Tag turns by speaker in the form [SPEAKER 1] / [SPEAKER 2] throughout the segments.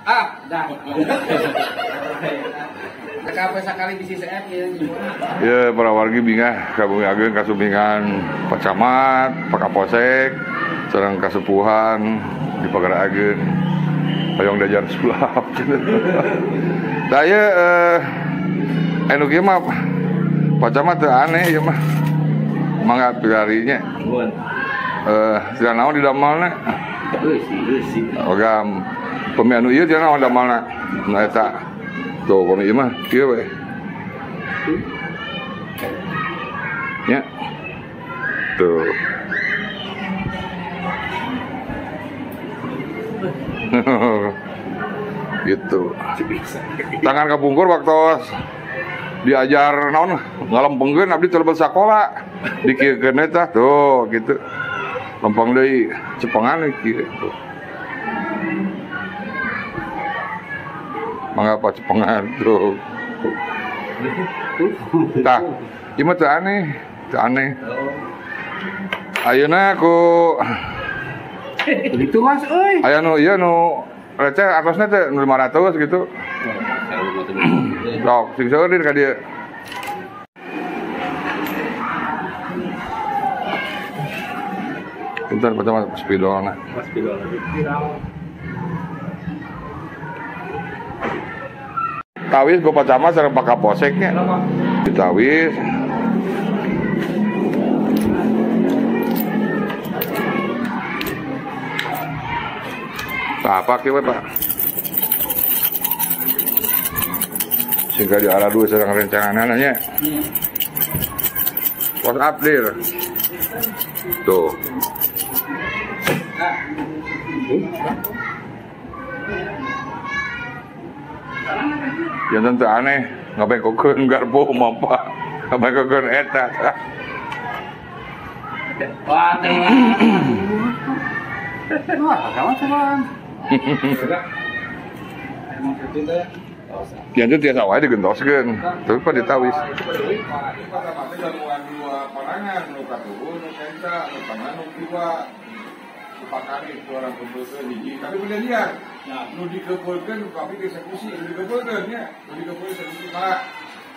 [SPEAKER 1] Ah, dah. Kapan sekali bisi CF ya.
[SPEAKER 2] Ya, para wargi bingah ka Bumi Ageung kasumpingan Pak Camat, Pak Kapolsek, sareng kasepuhan di Pagar Ageung. Hoyong diajar sulap. Tah ieu anu kieu mah Pak Camat teu aneh ieu mah. Mangga pilarinya. Sia naon di damelna?
[SPEAKER 3] Eusi.
[SPEAKER 2] Ogam pemi anu ieu sia naon damelna? Nu eta. Tuh pemi ieu mah kieu we. Nya. Tuh. Gitu. Tangan kapungkur waktu diajar naon ngalempengkeun abdi teu lebet sakola dikieukeun eta tuh gitu. Lempeng deui cepengan kieu. Mangga apa cepengan tuh. Tah, ieu mah teu aneh, teu aneh. Ayeuna ku
[SPEAKER 1] begitu Mas euy.
[SPEAKER 2] Aya nu ieu nu receh atasna teh 500 gitu. Sok, sing seueur ka dieu. Bentar, pertama spidolna.
[SPEAKER 3] Spidol.
[SPEAKER 2] Tawis ku Pak Camat sareng Pak Kapolseknya. Ditawis. Tah apa kieu Pak? Sehingga di arah dua sareng rencanganana nya. Pos updir. Tuh. Yang tentu aneh, ngabengkokeun garpu mapa, ngabengkokeun eta.
[SPEAKER 1] Wah, sama.
[SPEAKER 2] Yang itu tiasa wae digentoskeun, tapi pan ditawis. Tapi kejadian, nu dikepulkeun tapi dieksekusi, nu dikepulkeun nya, nu dikepulkeun eksekusi malah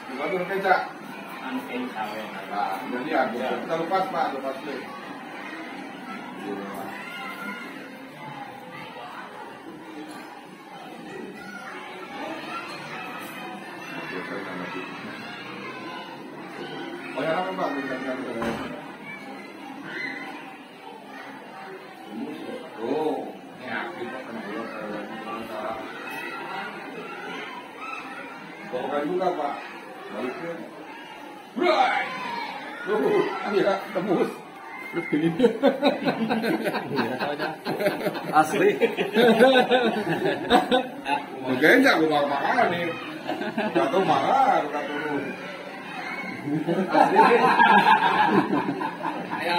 [SPEAKER 2] dibantu nu kenca.
[SPEAKER 1] Anu kenca we.
[SPEAKER 2] Nah, kejadian, kita lupas Pak, lupas deui. Oh ya, apa Pak? Oh, ya, kita kena ular salah. Bawa juga Pak, baliknya. Bray, tuh, ya tembus. Terus gini.
[SPEAKER 3] Asli.
[SPEAKER 2] Mungkin jago marah nih. Jatuh marah, jatuh.
[SPEAKER 3] Asli.
[SPEAKER 1] Ya,